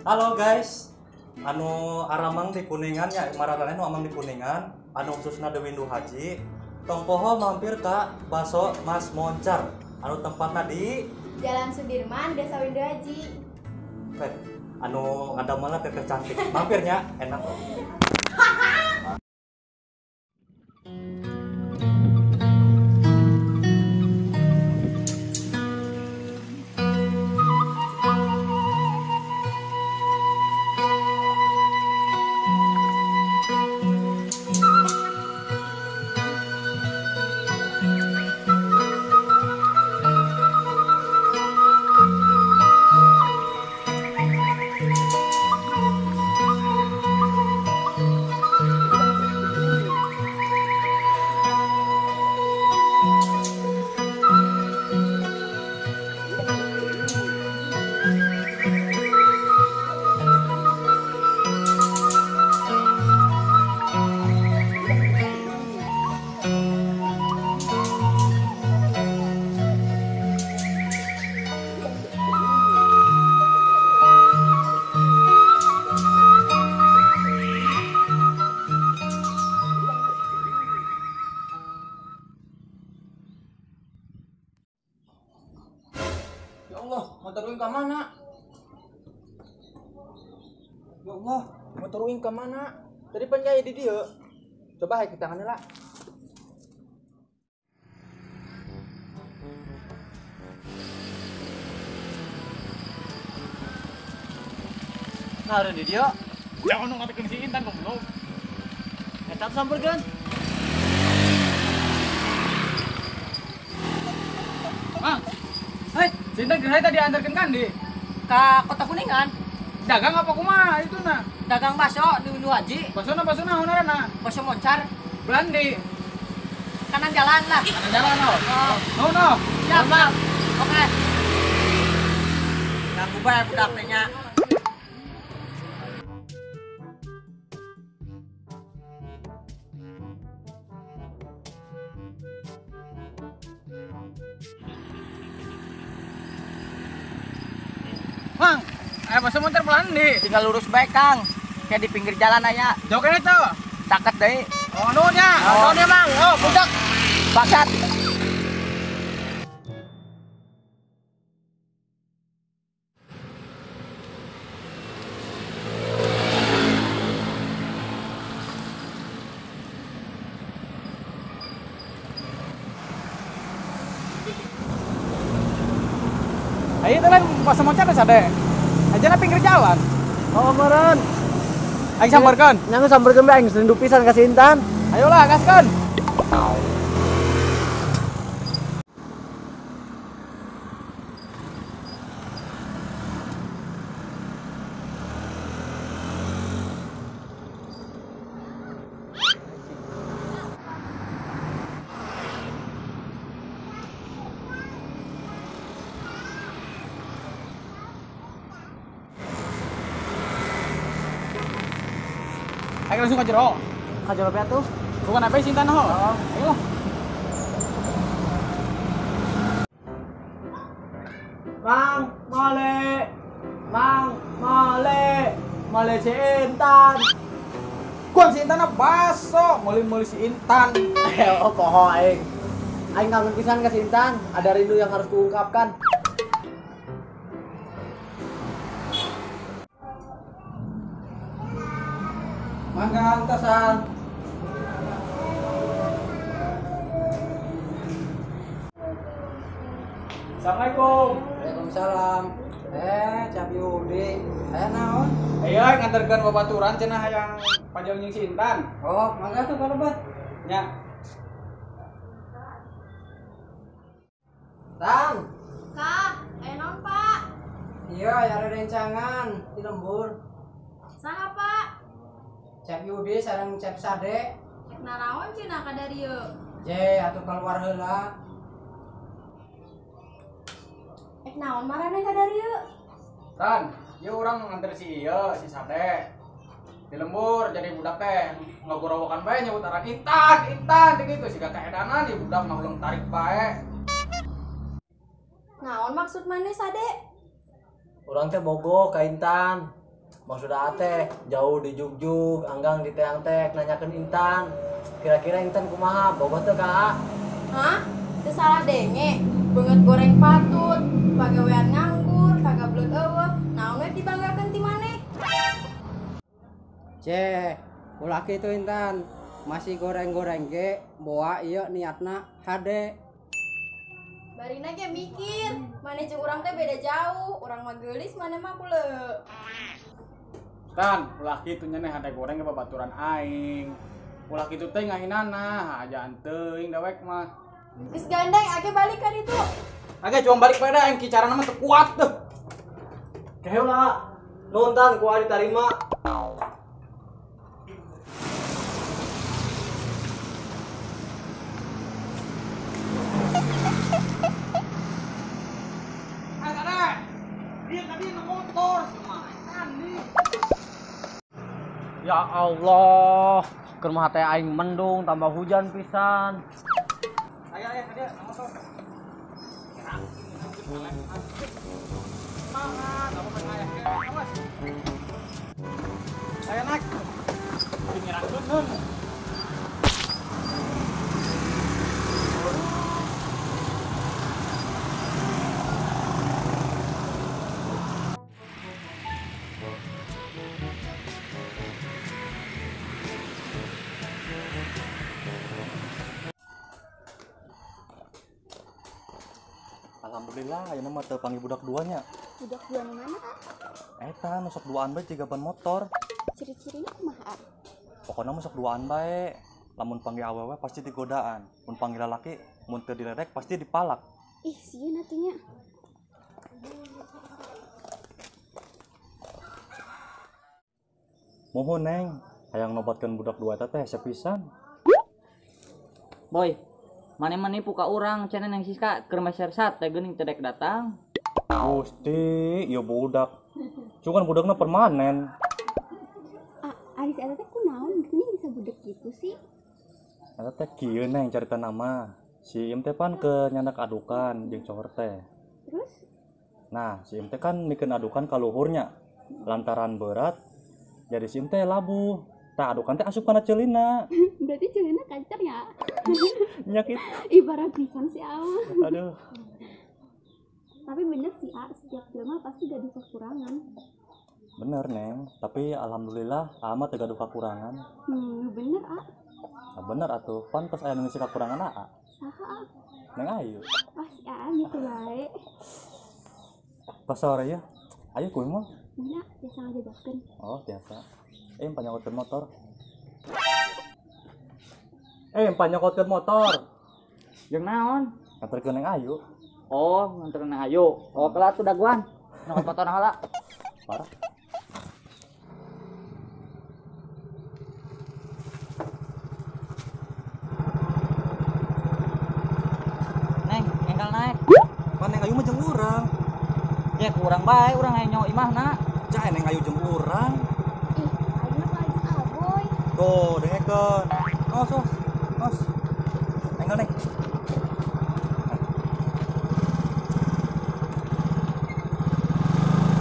Halo guys, anu aramang di Kuningan ya, maradane nu amang di Kuningan, anu khususna di Windu Haji, tong poho mampir ka Baso Mas Moncar, anu tempatna di Jalan Sudirman, Desa Windu Haji. Eh, anu ngadamelna teteh cantik, mampirnya enak. Ya Allah, motor uing ka mana? Ya Allah, motor uing ka mana? Tadi pan aya di dieu. Coba haik tangannya lah. Nah, ada di dieu. Jangan nu ngatekeun si Intan goblok. Eta samperkeun. Mang. Hei, si Intan geus tadi antarkeun kan di ka Kota Kuningan. Dagang apa kumaha itu na? Dagang bakso di Windu Haji. Bakso na bakso naon ngaranna? Bakso Moncar. Belandi. Kanan jalan lah. Kanan jalan oh. Oh. No no. Siap, Bang. Oke. Ganggu bae budak teh nya. Mang, bakso Moncar Belandi. Tinggal lurus bae, Kang. Kayak di pinggir jalan aya. Jauh kene teu? Caket deui. Oh, nuhun nya. Oh. Nuhun ya, Mang. Oh, budak. Bangsat. Ayo teh lain bakso Moncar teh sade. Aja na pinggir jalan. Oh, meureun. Aing samperkeun. Nya geus samperkeun bae aing geus rindu pisan ka si Intan. Ayolah, gaskeun. Ayo langsung ke jero. Ka jero bae atuh. Bukan apa sih Intan ho. Oh. Ayo. Mang, male. Mang, male. Male si Intan. Kuan si Intan baso, meuli-meuli si Intan. Oh, poho aing. Aing kangen pisan ka si Intan, ada rindu yang harus kuungkapkan. Mangga antosan. Assalamualaikum. Waalaikumsalam. Cap Yudi. Aya naon? Ayo nganterkeun babaturan cenah hayang pajau jeung si Intan. Oh, mangga tuh kalebet. Nya. Tang. Kak, aya naon, Pak? Iya, aya rerencangan di lembur. Saha, Pak? Cep Yudi sareng Cep Sade. Cek naraon cenah ka darieu? Je, atuh keluar heula. Ek naon marane ka darieu? Tan, ieu urang nganter si ieu, si Sade. Di lembur jadi budak teh ngagorowokan bae nyebut aran Intan, Intan gitu siga kaedanan ieu budak mah ulang tarik bae. Naon maksud maneh Sade? Urang teh bogoh ka Intan. Maksud teh jauh di jugjug, anggang di teang teh nanyakeun Intan. Kira-kira Intan kumaha? Bogoh teu ka A? Hah? Teu salah denge. Beungeut goreng patut, pagawean nganggur, kagak belut eueuh. Naon we dibanggakeun ti maneh? Ceh, ulah kitu Intan. Masih goreng-goreng ge, boa ieu niatna hade. Barina ge mikir, maneh jeung urang teh beda jauh, urang mah geulis maneh mah puleu. Tan, ulah kitu nya neh hade goreng ge babaturan aing. Ulah kitu teh ngahinana, hajaan teuing dewek mah. Geus gandeng age balik ka ditu. Age cuma balik pada aing kicarana mah teu kuat tuh. Keheula. Nuhun Tan, ku ditarima. Ya Allah, keur mah teh aing mendung tambah hujan pisan. Ayo ayo hadiah motor. Semangat, apa pengen ayah. Ayo naik. Pinggiran nun. Alhamdulillah ayeuna mah teu panggil budak duanya. Budak dua nu mana, A? Eta nu sok duaan bae jiga ban motor. Ciri-cirina kumaha, A? Pokona mah sok duaan bae. Lamun panggil awewe pasti digodaan. Mun panggil lalaki mun teu diledek pasti dipalak. Ih, sieun atuh nya. Mohon Neng, hayang nobatkeun budak dua eta teh hese pisan. Boy, maneh mah nipu ka urang cenah Neng Siska keur meser sate geuning teu dek datang. Gusti, ieu budak. Cuman budakna permanen. A, ari si eta teh kunaon geuning bisa budek gitu sih? Eta teh kieu Neng carita nama. Si Im teh pan ke nyandak adukan jeung cohor teh. Terus? Nah, si Im teh kan mikeun adukan ka luhurnya. Lantaran berat, jadi si Im teh labuh. Tah adukan teh asup kana ceulina. Berarti ceulina kacer ya? Nya kitu. Ibarat pisan si A. Aduh. Tapi bener sih A, setiap jelema pasti gaduh kekurangan. Bener Neng, tapi alhamdulillah A mah teu gaduh kakurangan. Bener A. Nah, bener atuh, pan tos aya nu ngisi kakurangan A. Saha A? Neng Ayu. Wah si A geus bae. Pas sore ya, ayo kuy mah. Mana biasa ngajajakeun. Oh, biasa. Panyokotkeun motor. Panyokotkeun motor. Jeung naon? Nganterkeun Neng Ayu. Oh, nganterkeun Neng Ayu. Oh, kelar tuh daguan. Nyokot motor heula. Parah. Neng, enggal naik. Pan Neng Ayu mah jeung urang. Ya kurang bae urang aya nyawa imahna. Cah Neng Ayu jeung urang. Ih, aing mah kalah aboy. Tuh, dengekeun. Os, os. Os. Enggal Neng.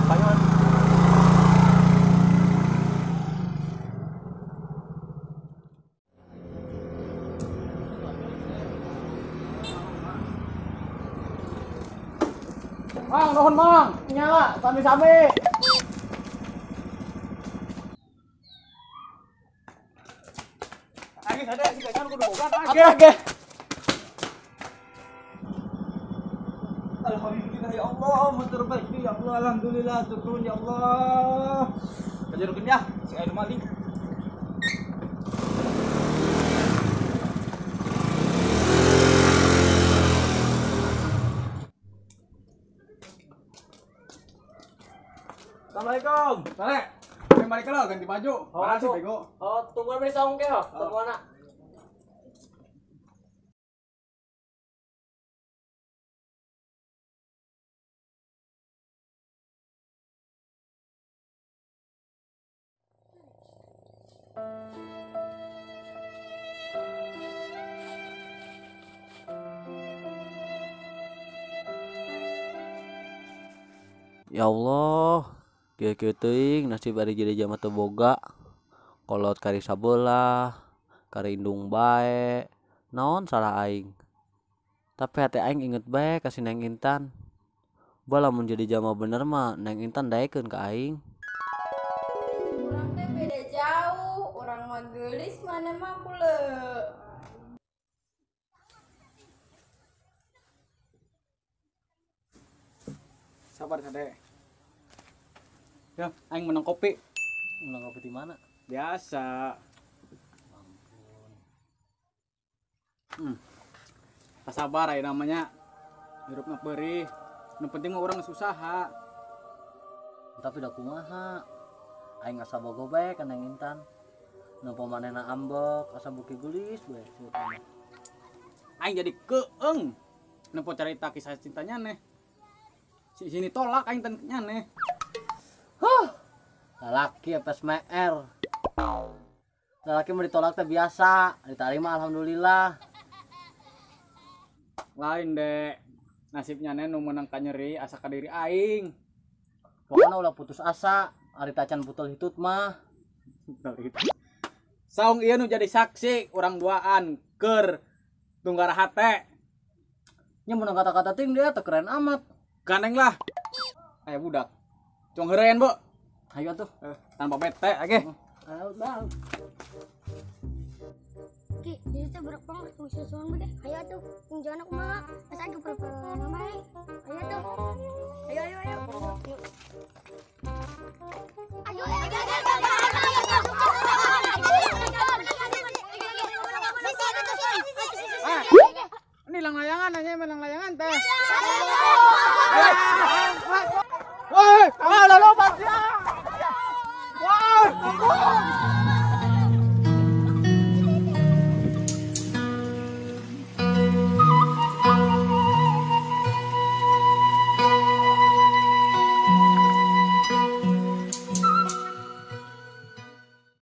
Payon. Mang, nuhun Mang. Nyala, sami-sami. Age sade si gajan kudu boga Oke, oke. Alhamdulillah ya Allah, motor baik ya Allah, alhamdulillah turun ya Allah. Kajerukeun ya, si aya nu maling. Assalamualaikum. Sale, ayo balik lah ganti baju. Oh, Parah sih tuh. bego. Oh, tungguan beli saung ke, tungguan nak. Ya Allah, Kieu-kieu teuing nasib ari jadi jalma teu boga. Kolot kari sabelah, kari indung bae. Naon salah aing? Tapi hate aing inget bae ka si Neng Intan. Bah lamun jadi jalma bener mah Neng Intan daekeun ka aing. Urang teh beda jauh, urang mah geulis maneh mah kule. Sabar Sade. Ya, aing menang kopi. Menang kopi di mana? Biasa. Sabar aya namanya. Hirupna peurih. Nu penting mah urang geus usaha. Tapi da kumaha? Aing asa bogo bae ka Neng Intan. Nempo manehna ambek, asa buki geulis bae. Aing jadi keeng. Nempo carita kisah cintanya neh. Si sini tolak aing teh nyaneh. Huh. Lalaki FSMR. Lalaki mah ditolak teh biasa, diterima alhamdulillah. Lain dek. Nasibnya neh nu meunang ka nyeri asa ka diri aing. Pokona ulah putus asa, ari tacan putul hitut mah. Saung ieu nu jadi saksi urang duaan keur tunggara hate. Nya mun kata-kata ting dia teh keren amat. Gandeng lah. Aya budak. Cong heureun, Bu. Ayo atuh. Tanpa bete oke. Ayo, Bang. Ki, jadi teh budak pang tong susuan bae. Ayo atuh, kunjana kumaha? Asa aing perpelan bae. Ayo atuh. Ayo ayo ayo. Ayo ayo ayo. Ini lang layangan nanya menang layangan.